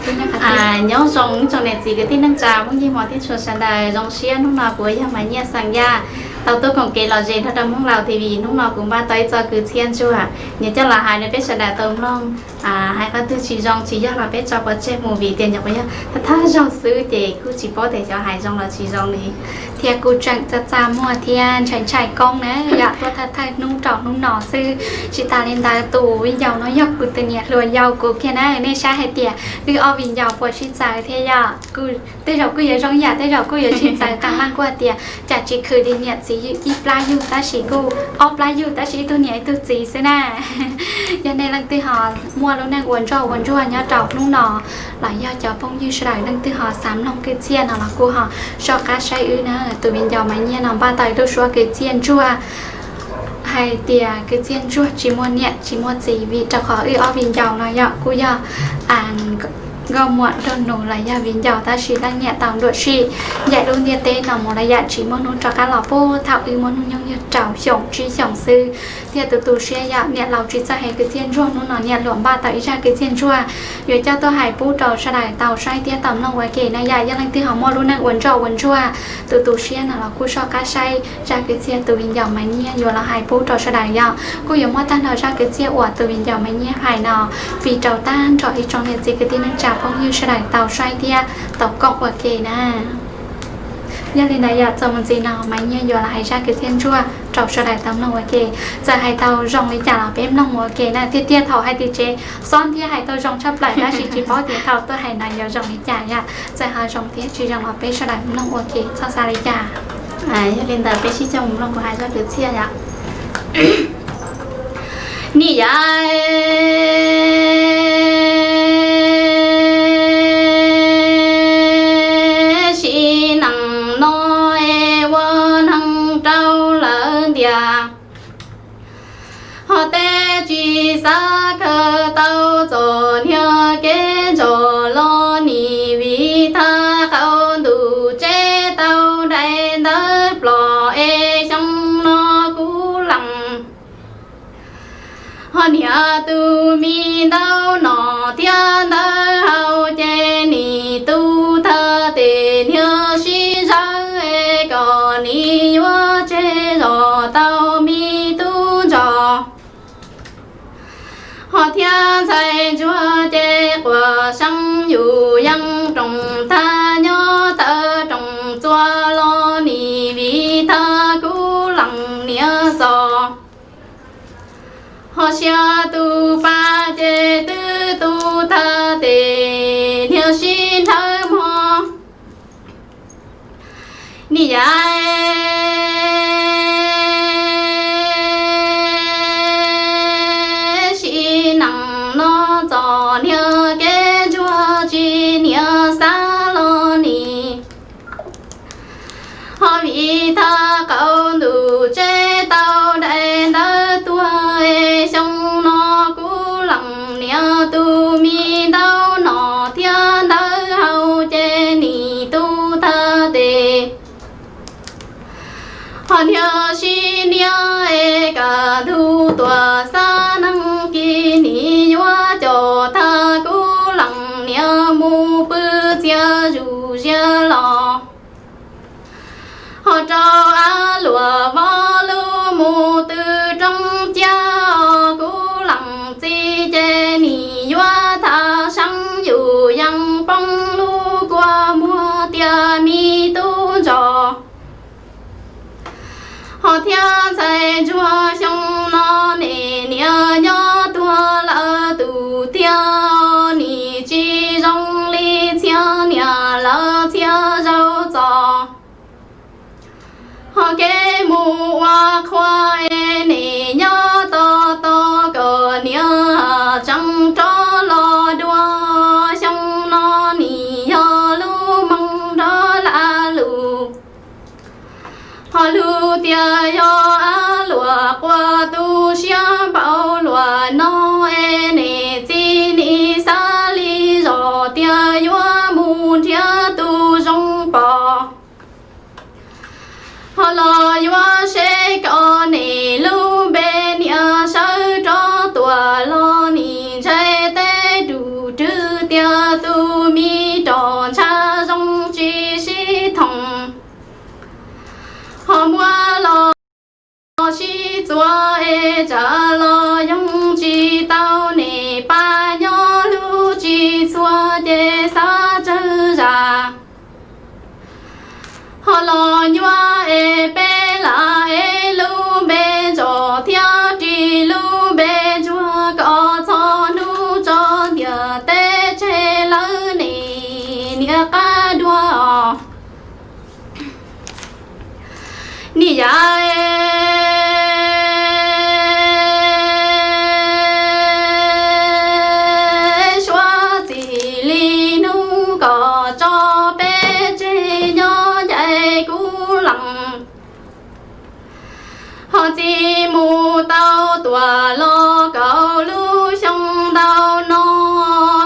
Nyob zoo tsoom niam txiv kwv tij neej tsa Hmoob Yij Mos thiab txhua sawv daws, zoo siab hnub no kuv yog Maiv Nyiaj xeem Yaj tau tuaj koom kev los ze nrog rau Hmoob Laus T V. Hnub no kuv npaj tau ib txoj kwv txhiaj ntsuag, nyias coj los hais rau peb sawv daws tau mloog. Hais qhov twg tsis zoo tsis yog los peb tso pov tseg mus, vim tias nyuam qhuav yog thawj thawj zaug xwb ces kuj tsis paub tias xyov hais zoo los tsis zoo li, thiab kuj tseem txaj txaj muag thiab ntshai ntshai koob na, yog tuaj thawj thawj hnub rau hnub no xwb. Tsis tas li ntawd tus viv ncaus no yog kuv tus niam hluas yau kuv kiag na. Nej saib hais tias wb ob viv ncaus puas sib txawv thiab yom? Tej zaum kuj yuav zoo yam, tej zaum kuj yuav sib txawv. Qee leej kuj hais tias cas tsis khwv li, niam txiv ib plab yug tab sis kuj ob plab yug tab sis ib tug niam ib tug txiv xwb na. Yog nej leej twg ho muaj lub neej ua ntsoj ua ntsuag nyob rau hnub no los yog cov phooj ywg sawv daws leej twg ho xav mloog kwv txhiaj no los kuj ho soj qab saib wb na. Tus viv ncaus Maiv Nyiaj no npaj tau ib lub suab kwv txhiaj ntsuag hais tias kwv txhiaj ntsuag tsis muaj niam tsis muaj txiv, vim rau qhov wb ob viv ncaus no yog kuj yog nkauj muam nraug nus los yog viv ncaus tab sis leej niam tau nruam sim ncaim lub ntiaj teb no mus lawm yam tsis muaj hnub rov qab los puag thaum wb muaj hnub nyoog yog rau xyoo tsib xyoos xwb. Thiab tus tu siab yog niam laus tsis txawj hais kwv txhiaj ntsuag, hnub no niam hluas npaj tau ib zaj kwv txhiaj ntsuag yuav coj tuaj hais pub rau sawv daws tau saib thiab tau mloog ua ke na yom. Yog leej twg ho muaj lub neej ua ntsoj ua ntsuag, tus tu siab no los kuj soj qab saib zaj kwv txhiaj tus viv ncaus Maiv Nyiaj yuav los hais pub rau sawv daws yom. Kuj yuav muab tag nrho zaj kwv txhiaj uas tus viv ncaus Maiv Nyiaj hais no fij rau tag nrho ib tsoom niam txiv kwv tij neej tsa phooj ywg sawv daws tau saib thiab tau koom ua ke na. Yog li ntawd yom, txuas mus ntxiv no Maiv Nyiaj yuav los hais zaj kwv txhiaj ntsuag rau sawv daws tau mloog ua ke. Txawm hais tau zoo li cas los peb mloog ua ke na. Tiag tiag thaum hais tim tsev xob thiab hais tau zoo tshaj plaws tab sis tsis paub tias thaum tuaj hais no yuav zoo li cas yom. Txawm ho zoo thiab tsis zoo los peb sawv daws mloog ua ke txhob xav li cas. Yog li ntawd peb sib coj mus mloog kuv hais zaj kwv txhiaj yom. Nim yav sim neej no es ua neeg rau lawm ntiag, ho tej tsis xav kawm tau txom nyog kev ntso los nim vim thaj qaum ntuj tseb tau daim ntawv plom es xyoo no kuv lees. Ho niam tus me ntawv nom thiab ntawv hau ces nim tu thaj tes niag sib zawv es kom nim yuav tseg zos tau me tub ntsos. Ho thiab ntxhais ntsuag ces quas seeb yus yeej roos tag nyob tawm roos txua los nim vim thaj kuv lees niam txos. Ho siab tus pab ces twb tu thaj tes niag sib nrhawv mog. Nim yav sim neej no txom nyog kev ntsuag tsis niam xav los nim. Ho vim thaj qaum ntuj tseb tau daim ntawv tuag es xyoo no kuv lees niam tus me ntawv nom thiab ntawv hau ces nim tu thaj tes. Ho niag sib niag es kaj ntug tuam xab neeg kis nim yuav caum thaj kuv lees niam mus pw txias zuj zias los. Ho rau av luam vov lub mus tw roob ciab os kuv lees txiv ces nim yuav thaj seeb yus yeej poob lub kua muag tias me tub ntsos. Ho thiab ntxhais ntsuag xyoo no nim niam nyob tuag lawm tus tiag, nim tsis zoo li txhia niam lawv txhia zaug txos. Ho kev mus ua qhua es nim nyob tos tos kom niam tseem rov los dua, xyoo no nim yog lub moos nrov lag lus. Ho lug tias yog av luam quas tu siab npaum luam no es niam txiv nim xav li zos tias yuav mus nrhiav tus zoo pom. Ho los yuav seb kom niam lub npe niam sawv rov tuam los nim ntshai teb rus rwg tias tus txhua ces xav tsawg zam. Ho los nyuaj es peb lam ev lub npe ntsos thiab ris lub npe ntsuag kom txog hnub tso ntiag teb tseg lawv nim niam qab dua os. Niam yam, suav txim li hnub kom tso peb tseg nyob ncaim kuv lees. Ho txij mus tau tuaj los kaum lub xyoo ntau no,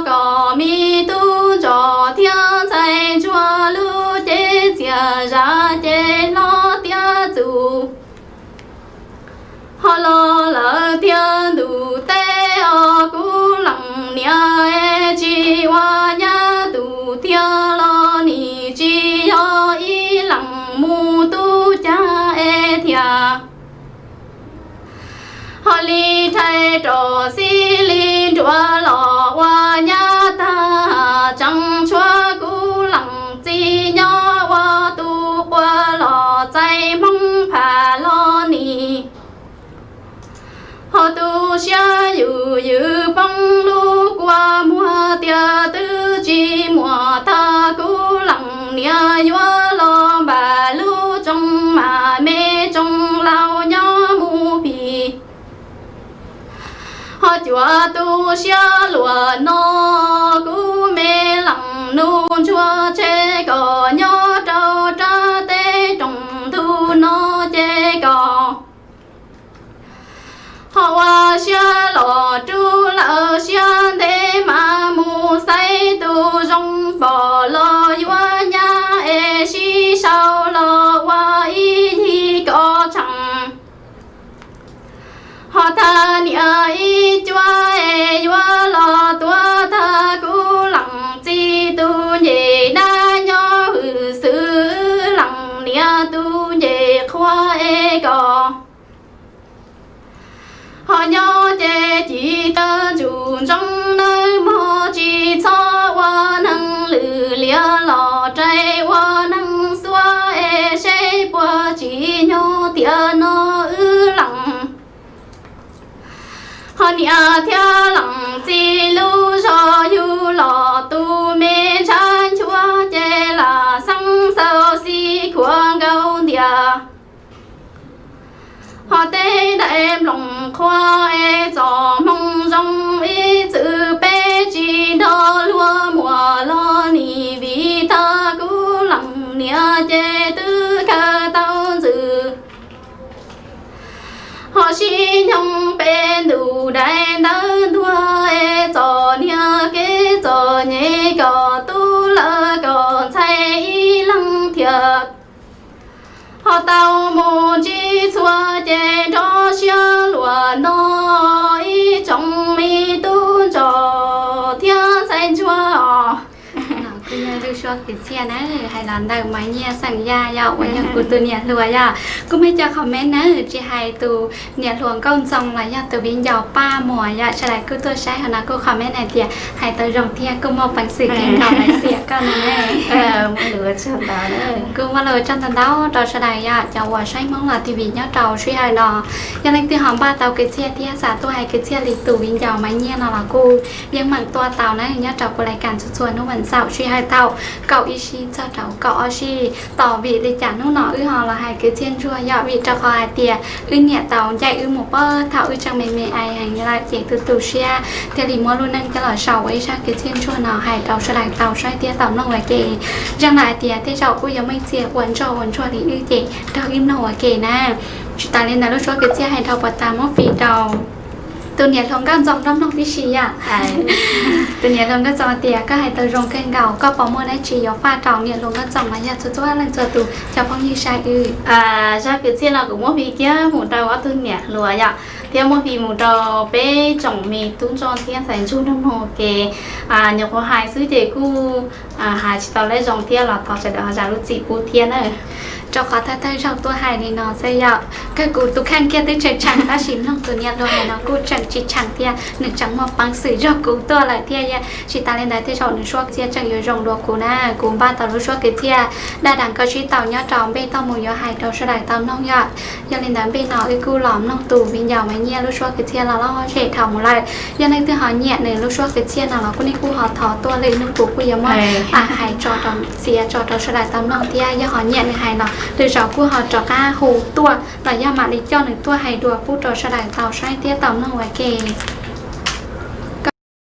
kom me tub ntsos thiab ntxhais ntsuag lub cev txias zam ces hlob tiav txus. Ho los lawm tiag ntuj teb os kuv lees niam, tsis ua nyab tus thiab los nim tsis yog ib leeg mus tub cag es thiaj. Ho li rhais rau xib li nruas los ua nyab tag, tseem tshuav kuv lees txiv nyob ua tus quas los txais hmoob pham los nim. Ho tu siab yus ywm poob lub kua muag tias twb tsis muaj tag kuv lees niam yuav los npam lub tsoo mam me tsoo laus nyob mus phim. Ho cuav tu siab luag no kuv me lees nus ntsuag tseg kom nyob rau rab teb rooj ntug no ces kom ho ua siab los rub lawm siab ntev mas mus xaiv tus zoo pom los yuav nyab es sib sau los ua ib yig kom tsheej. Ho tag niam ib cuab es yuav los tuav tag kuv lees txiv tus ncej dab nyob hwm xwm lees niam tus ncej qhua es kom ho nyob ces ci tawg ntsum ntsoov nawb mog, tsis txhob ua neeg lwm liam los rais ua neeg xuab es seb puas tsim nyog tiam no wb lees. Ho niam thiab lees txiv lub zog yug los tus me ntshav nchuav ces lam xeeb xaus xis khuam nkaus ntiag. Ho tej daim nplooj qhuav es txoj hmoo zoo ib txwm peb tsis nrog luag muag los nim vim tag kuv lees niam ces twb khaws tau ntxwm. Ho sib nyoog peb ntuj daim ntawv ntuag es txom niag kev txom nyem kom tub lawv kom ntxhais ib leeg thiaj. Ho tau mus ntsib txhua ces nrov siab luag no ib tsoom me tub ntsos thiab ntxhais ntsuag os. Kuj yog lub suab kwv txhiaj na, hais los ntawm Maiv Nyiaj xeem Yaj yog uas yog kuv tus niam hluas yog. Kuj muaj cov comment na, tsis hais tus niam hluas Nkauj Ntxoo los yog tus viv ncaus Paj Muas yog sawv daws kuj tuaj saib hauv no kuj comment hais tias hais tau zoo thiab kuj muaj peev xwm kawg nkaus lawv xiam koj no ne. Kuj muaj lus tsaug ntau ntau rau sawv daws yog cov uas saib Hmoob Los T V nyob rau sij hawm no. Yog leej twg ho npaj tau kwv txhiaj thiab xav tuaj hais kwv txhiaj li tus viv ncaus Maiv Nyiaj no los kuj yeej meem tuaj tau na nyob rau kuv lais kas txhua txhua hnub vas xaum sij hawm thaum kaum ib sij txog rau kaum ob sij. Tos vim li cas hnub no wb ho los hais kwv txhiaj ntsuag yog vim rau qhov hais tias wb niam tau ncaim wb mus pab thaum wb tseem me me ais heev lawm ces tu tu siab thiaj li muab lub neej coj los sau ua ib zaj kwv txhiaj ntsuag no hais rau sawv daws tau saib thiab tau mloog ua ke. Zeej lawm hais tias tej zaum kuj yuav muaj ib txhia ua ntsuag ua ntsuag li wb ces nrog wb mloog ua ke na. Tsis tas li ntawd lub suab kwv txhiaj hais dhau puas tas muab fij rau tus niam hluas Nkauj Ntxoo nrog mloog tib si yom. Tus niam hluas Nkauj Ntxoo tias koj hais tau zoo kawg nkaus, koj puas muaj dab tsi yuav faj rau niam hluas Nkauj Ntxoo los yog txhua txhua leej txhua tus cov phooj ywg saib wb? Zaj kwv txhiaj no kuv muab fij kiag mus rau ob tug niam hluas yom, thiab muab fij mus rau peb tsoom me tub ntsuag thiab ntxhais ntsuag nrog mloog ua ke. Nyuam qhuav hais xwb ces kuj hais tsis tau lawv zoo thiab los thov sawv daws ho zam lub txim pub thiab na. Rau qhov thawj thawj zaug tuaj hais li no xwb yom, kawg kuv tus kheej kiag twb tseem tshee tab sis mloog tus niam hluas hais no kuj tseem tsis tsheem thiab, nws tseem muaj peev xwm zog kuv tuaj lawm thiab. Tsis tas li ntawd tej zaum nws suab kwv txhiaj tseem yuav zoo dua kuv na. Kuv npaj tau lub suab kwv txhiaj dab dab koj sib tau nyob rau npej toj mus yuav hais rau sawv daws tau mloog yom. Yog li ntawd npej no wb kuj los mloog tus viv ncaus Maiv Nyiaj lub suab kwv txhiaj los lom zem dhau mus lawm. Yog leej twg ho nyiam nws lub suab kwv txhiaj no los kuj nej kuj ho thov tuaj lwm hnub kuv kuj yuav muab hais tso rau, txiav tso rau sawv daws tau mloog thiab. Yog ho nyiam nws hais los lwm zaus kuj ho rov qab hu tuaj los yog mam li coj nws tuaj hais dua pub rau sawv daws tau saib thiab tau mloog ua ke.